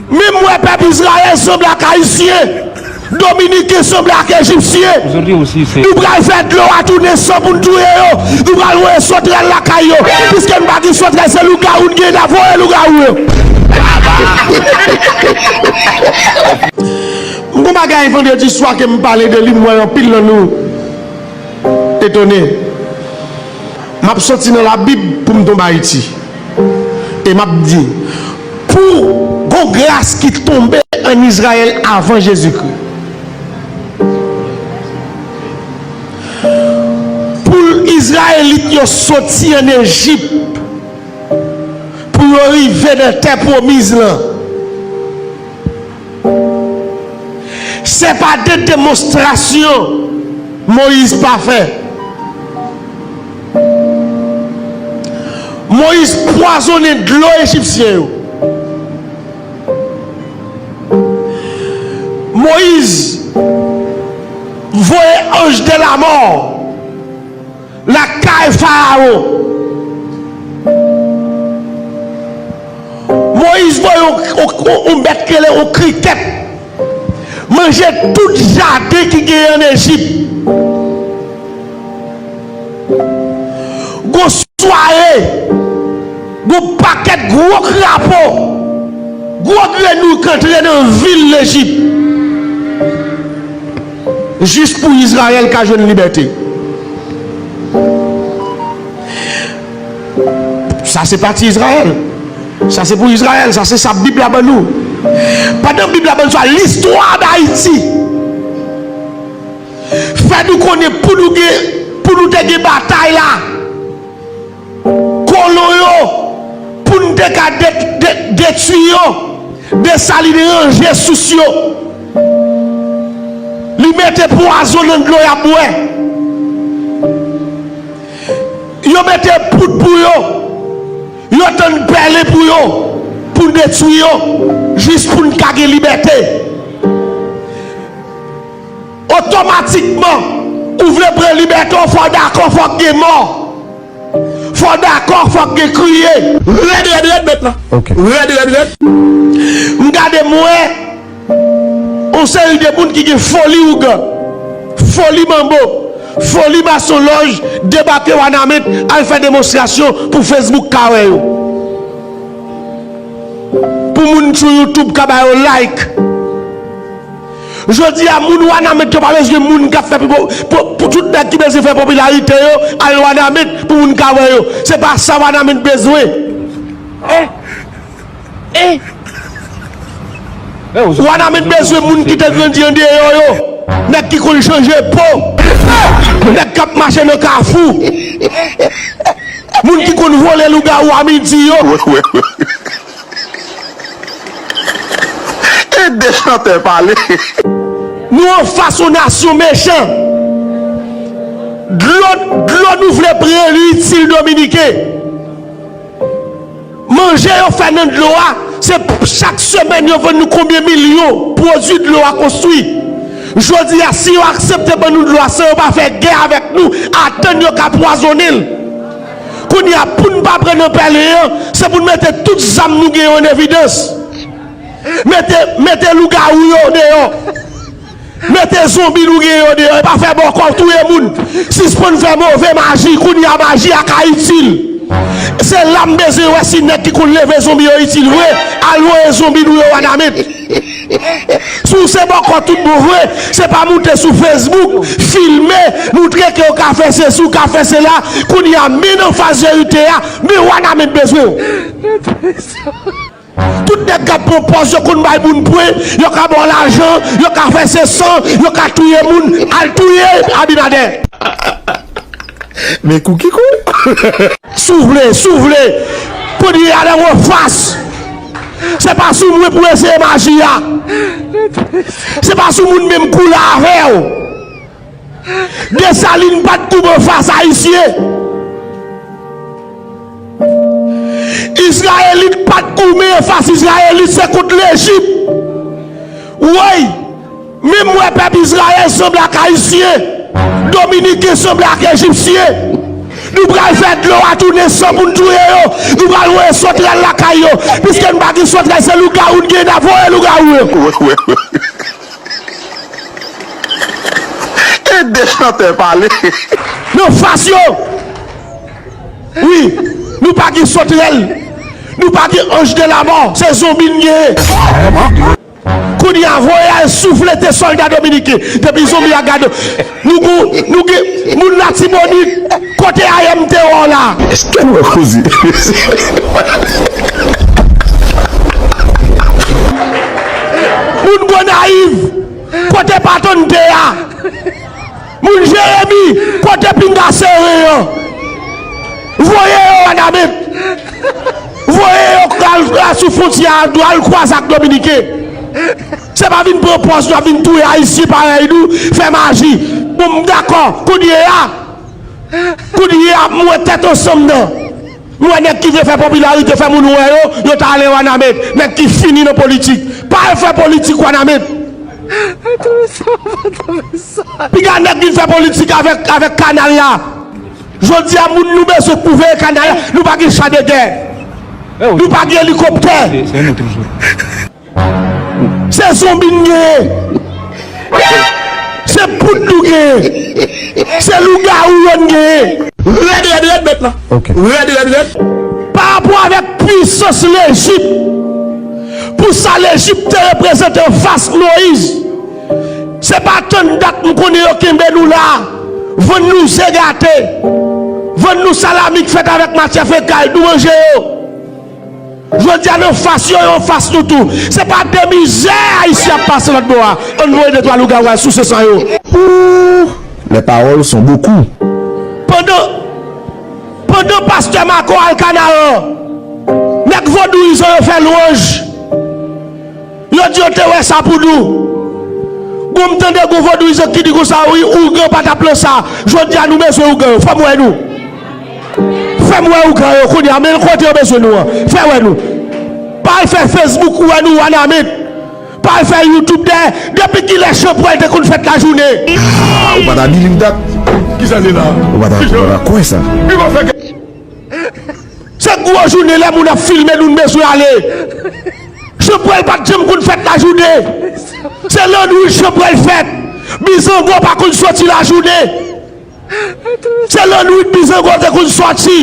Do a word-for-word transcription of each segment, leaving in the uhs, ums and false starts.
Menm wè pèp Izrayèl sanble ak Ayisyen, Dominiken sanble ak Ejipsyen. Nou pral fè dlo a tounen san pou n touye yo. Nou pral voye sotrèl lakay yo. Piske n pa gen sotrèl, se lougawou n gen, n ap voye lougawou yo. M gon bagay vandredi swa ke m pale de li, m wè anpil nan nou etone. M ap soti nan Labib pou m tonbe Ayiti. E m ap di, pou gon gras ki tonbe ann Izrayèl avan Jezikri. Pou Izrayelit yo soti ann Ejip, pou yo rive nan tè pwomiz lan. Se pa de demonstrasyon Moyiz pa fè. Moyiz pwazonnen dlo ejipsyen yo. Moyiz voye anj de lamò lakay Farawon. Moyiz voye yon, yon, yon, yon bèt ki rele yon krikèt manje tout jaden ki genyen ann Ejip. Gon sware, gon pakèt gwo krapo, gwo grenouy k antre nan vil Lejip. Jis pou Izrayèl ka jwenn libète. Sa se pati Izrayèl. Sa se pou Izrayèl, sa se sa Bib la ban nou. Pandan Bib la ban nou sa, listwa d Ayiti fè nou konnen pou nou gen, pou nou te gen batay la, kolon yo, pou n te ka de-, de-, detwi yo, Desalin ranje sous yo. Li mete pwazon nan dlo y ap bwè. Yo mete poud pou yo. Yo tann pèlen pou yo, pou n detwi yo, jis pou n ka gen libète. Otomatikman, ou vle pran libète w, fò w dakò, fòk gen mò. Fò w dakò, fòk gen kriye. Rèd, rèd, rèd, mèt la. Ok. Rèd, rèd, rèd. M gade, m wè yon seri de moun ki gen foli ougan, foli manbo, foli masonlòj debake Wanament, al fè demonstrasyon pou Facebook ka wè yo. Pou moun sou YouTube ka ba yo like. Jodi a, moun Wanament yo pa bezwen moun k ap fè pou, pou, pou tout nèg ki bezwen fè popilarite yo al Wanament pou moun ka wè yo. Se pa sa Wanament bezwen. Eh! Eh! Wanament bezwen moun ki te grandi andeyò yo. Nèg ki konn chanje po. Nèg k ap mache nan kafou. Moun ki konn vole lougawou a midi yo. Ede chantè pale. Nou anfas yon nasyon mechan. Dlo, dlo nou vle pran li itil Dominiken. Manje yo fè nan dlo a, se chak semèn yo vann nou konbyen milyon pwodui dlo a konstwi. Jodi a, si yo aksepte ban nou dlo a san yo pa fè gè avèk nou, atann yo ka pwazonnen l. Kounye a, pou n pa pran nan pèlen an, se pou n mete tout zam nou gen yo an evidans. Mete, mete lougawou yo deyò. Mete zonbi nou gen yo deyò. E pa fè bòkò touye moun. Sispann fè move maji. Kounye a, maji a ka itil. Se la m bezwen wè si nèg ki konn leve zonbi yo itil vre. Al voye zonbi nou yo Wanament. Si w se bòkò tout bon vre, se pa moute sou Facebook, filme, montre ke w ka fè sesi, w ka fè sela. Kounye a, men nan faz verite a, men Wanament bezwen w. Tout nèg k ap pran pòz yo konn bay moun pwen, yo ka ba w lajan, yo ka fè se san, yo ka touye moun, al touye Abinadè. Men kou ki kou. Si w vle, si w vle, kounye a nan anfas. Se pa sou mwen pou eseye maji a. Se pa sou moun menm koulè avè w. Desalin pa t goumen fas Ayisyen. Izrayelit pa t goumen fas Izrayelit, se kont Lejip. Woy, menm wè pèp Izrayèl sanble ak Ayisyen, Dominiken sanble ak Ejipsyen. Nou pral fè dlo a tounen san pou n touye yo. Nou pral voye sotrèl lakay yo. Piske n pa gen sotrèl, se lougawou n gen, n ap voye lougawou yo. E de chantè pale. Nan fas yo. Wi, nou pa gen sotrèl. Nou pa gen anj de lamò. Se zonbi n genyen. Kounye a, voye al souflete sòlda dominiken. Depi zonbi a gade, nou gou, nou gen, moun Latibonit, kote A M T wè w la? Èske nou wè koze? Moun Gonayiv, kote paton n te a? Moun Jeremi, kote pinga sere an? Voye yo Wanament. Voye yo al, al sou fwontyè a, al kwaze ak Dominiken. Se pa vin pran pòz nou ap vin touye Ayisyen parèy nou, fè maji. Bon, m dakò, kounye a, kounye a, m wè tèt ansanm nan. M wè nèg ki vle fè popilarite, fè moun wè yo, yo t ale Wanament. Nèg ki fini nan politik. Pa al fè politik Wanament. Piga nèg vin fè politik avèk, avèk kanal la. Jodi a, moun nou bezwen pou veye kanal la, nou pa gen cha de gè. Nou pa gen elikoptè. Se zonbi n genyen. Se poud nou genyen. Se lougawou yo n genyen. Rèd, rèd, rèd, mèt la. Rèd, rèd, rèd. Pa rapò avèk pwisans Lejip, pou sa Lejip te reprezante anfas Moyiz, se pa tann dat m konnen yo kenbe nou la, vann nou ze gate, vann nou salami k fèt avèk matyè fekal, nou manje yo. Jodi a, nan fas yo, yo anfas nou tou. Se pa de mizè Ayisyen ap pase lòt bò a. Ann voye de twa lougawou al souse san yo. Ouh, les paroles sont beaucoup. Pandan, pandan pastè Mako al Kanaran, nèg vodouyizan yo fè lwanj. Yo di yo te wè sa pou nou. Bon, m tande gon vodouyizan ki di konsa, wi, ougan pa t ap nan sa. Jodi a, nou bezwen ougan yo. Fè m wè nou. Fè m wè ougan yo kounye a, men kote yo bezwen nou an. Fè wè nou. Pa al fè Facebook ou wè nou Wanament. Pa al fè YouTube dèyè. Depi kilè chanpwèl te konn fèt lajounen? Ah, ou pa ta believe that. Kisa li la? Ou pa ta, ou pa ta kwè sa. Se gwo jounen lè moun ap filme nou, n bezwen ale. Chanpwèl pa t janm konn fèt lajounen. Se lannwit chanpwèl fèt. Bizango pa konn sòti lajounen. Se lannwit bizango te konn sòti.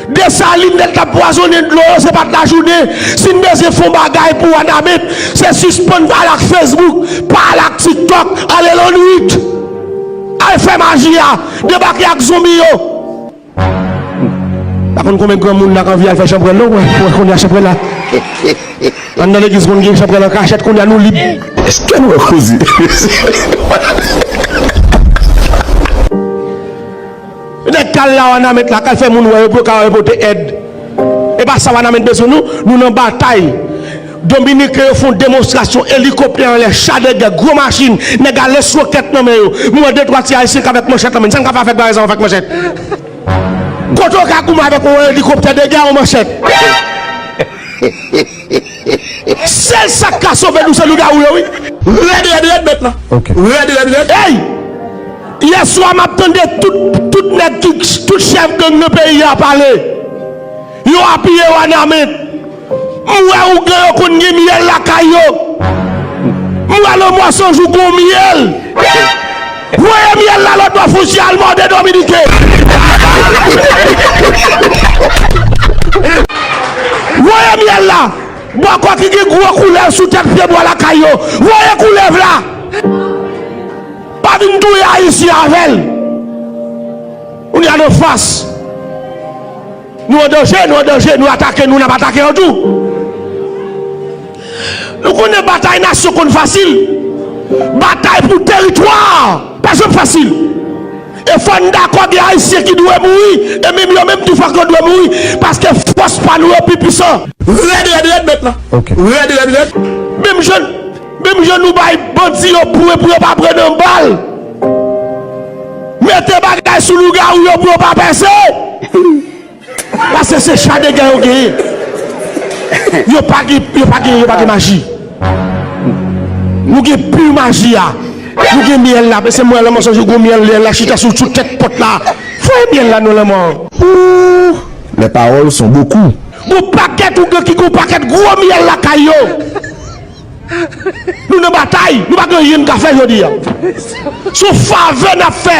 Desalin nèt t ap pwazonnen dlo yo, se pa t lajounen. Si n bezwen fè yon bagay pou Wanament, se sispann pale ak Facebook, pale ak TikTok, ale lannwit. Al fè maji a, debake ak zonbi yo. Pa konn konbyen granmoun la k anvi al fè chanpwèl non, wè, wè kounye a chanpwèl la. Anndan legliz konn gen chanpwèl an kachèt, kounye a nou lib. Èske nou wè koze? Nèg k al la Wanament la, k al fè moun wè yo pou yo ka repote èd. E pa sa Wanament bezwen nou, nou nan batay. Dominiken yo fè yon demonstrasyon, elikoptè anlè, cha de gè, gwo machin, nèg a lans wokèt nan men yo. M wè de twa ti Ayisyen k avèk manchèt nan men, sa n ka fè avèk bagay sa yo avèk manchèt? Kote w ka goumen avèk yon elikoptè de gè, yon manchèt? Sèl sa k ka sove nou se lougawou yo, wi. Rèd, rèd, rèd, mèt la. Rèd, rèd, rèd. Ey! Yè swa, m ap tande tout, tout nèg ki, tout chèf gang nan peyi a pale. Yo apiye Wanament. M wè ougan yo konn gen myèl lakay yo. M wè lanmò san jou gon myèl. Voye myèl la lòt bò fwontyè a, al mòde Dominiken. Voye myèl la bò kò ki gen gwo koulèv sou tèt pyebwa lakay yo. Voye koulèv la. Pa vin touye Ayisyen avè l. Kounye a n anfas. Nou an danje, nou an danje, nou atake, nou n ap atake yo tou. Nou konnen batay nasyon konn fasil. Batay pou teritwa pa janm fasil. E fò n dakò gen Ayisyen ki dwe mouri, e menm yo menm tou fòk yo dwe mouri, paske fòs pa nou yo pi pwisan. Rèd, rèd, rèd, mèt la. Rèd, rèd, rèd. Menm jan, menm jan nou bay bandi yo pwen pou yo pa pran nan bal. Mete bagay sou lougawou yo pou yo pa pèse. Paske se cha de gè yo genyen. Yo pa gen, yo pa gen, yo pa gen maji. Nou gen pi maji a. Nou gen myèl la. Paske mwen, lè m sonje gwo myèl, myèl la chita sou, sou tèt pòt la. Fò E myèl la non lanmò. Ouh, les paroles sont beaucoup. Gon pakèt ougan ki gon pakèt gwo myèl lakay yo. Nou nan batay, nou pa gen anyen n ka fè jodi a. Se yon favè n ap fè.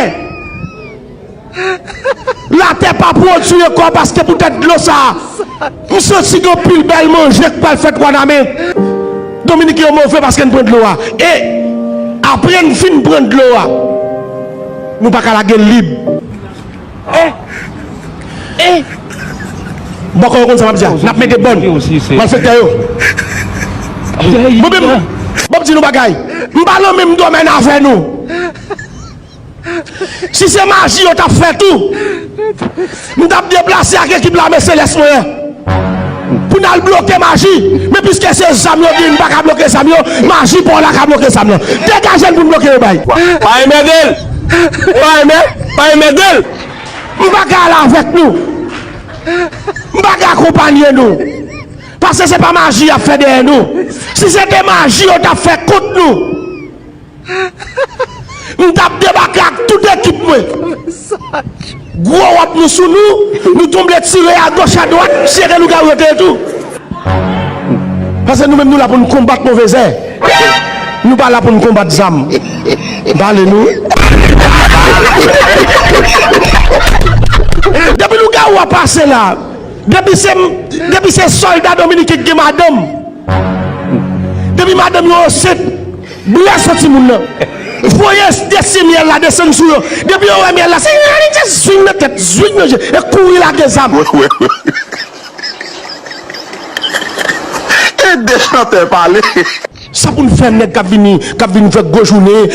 Latè pa pwodui ankò paske poutèt dlo sa a, m santi gen anpil bèl manje k pral fèt Wanament. Dominiken yo move paske n pran dlo a. E apre n fin pran dlo a, nou pa ka lage l lib. E, e, bòkò yo konn sa m ap di a. N ap mete bòn. Malfektè yo. Mwen menm, m ap di nou bagay. M pa nan menm domèn avè nou. Si se maji yo t ap fè tou, m t ap deplase ak ekip lame selès mwen an pou n al bloke maji. Men piske se zam yo di n pa ka bloke zam yo, maji pa w la ka bloke zam nan. Degaje l pou n bloke yo bay. Pa enmède l! Pa enmè-, pa enmède l! M pa ka al avèk nou. M pa ka akonpanye nou. Paske se pa maji y ap fè dèyè nou. Si se te maji yo t ap fè kont nou, m t ap debake ak tout ekip mwen. Gwo wòb nou sou nou, nou tonbe tire agoch adwat, se te lougawou yo te ye tou. Paske nou menm nou la pou n konbat move zè. Nou pa la pou n konbat zam. M pale nou. Depi lougawou a pase la, depi se, depi se sòlda dominiken ki gen madanm, depi madanm yo ansent, bwè san timoun nan. Voye desi myèl la desann sou yo. Depi yo wè myèl la, se just zwing nan tèt, zwing nan je, e kouri lage zam. E de chantè pale. Sa pou n fè nèg k ap vini, k ap vin fè gwo jounen,